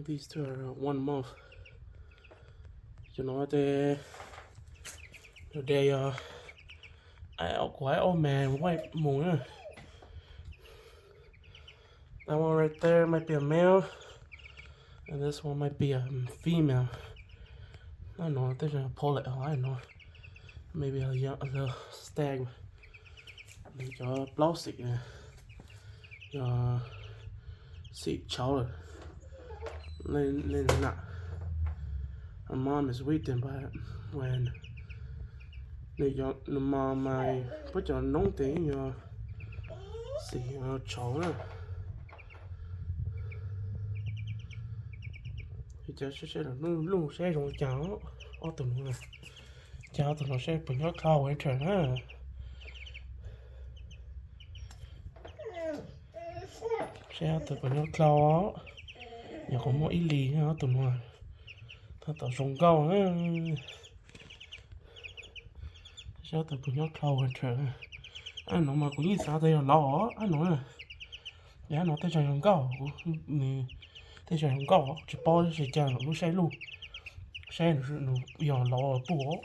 These two are one month. Cov no ces, cov no ces yog, kuv hais old man white moon na. That one right there might be a male, and this one might be a female. I don't know, tej zaum yog pullet, I don't know. Maybe a young, a little stag. Nws cov plaub xim, yog xim tshauv lawm. Nej na, her mom is weeping, but when nws, nws mom mas puab cov noob tes yog xim tshauv na. Cov saib, saib lub, lub saib zoo cas, ob tug no, cas ob tug no saib puas nyob cloud winter na. Saib ob tug puas nyob cloud, yog qhov muaj ib li ob tug no, tab tom zoo nkauj. Saib ob tug puas nyob cloud winter. Ab no mas kuv yeej xav tias yog lov, ab no, ab no tej zaum yog nkauj, nws tej zaum yog nkauj, tsis paub tab sis cas lub saib lub, saib nws yog lov puj.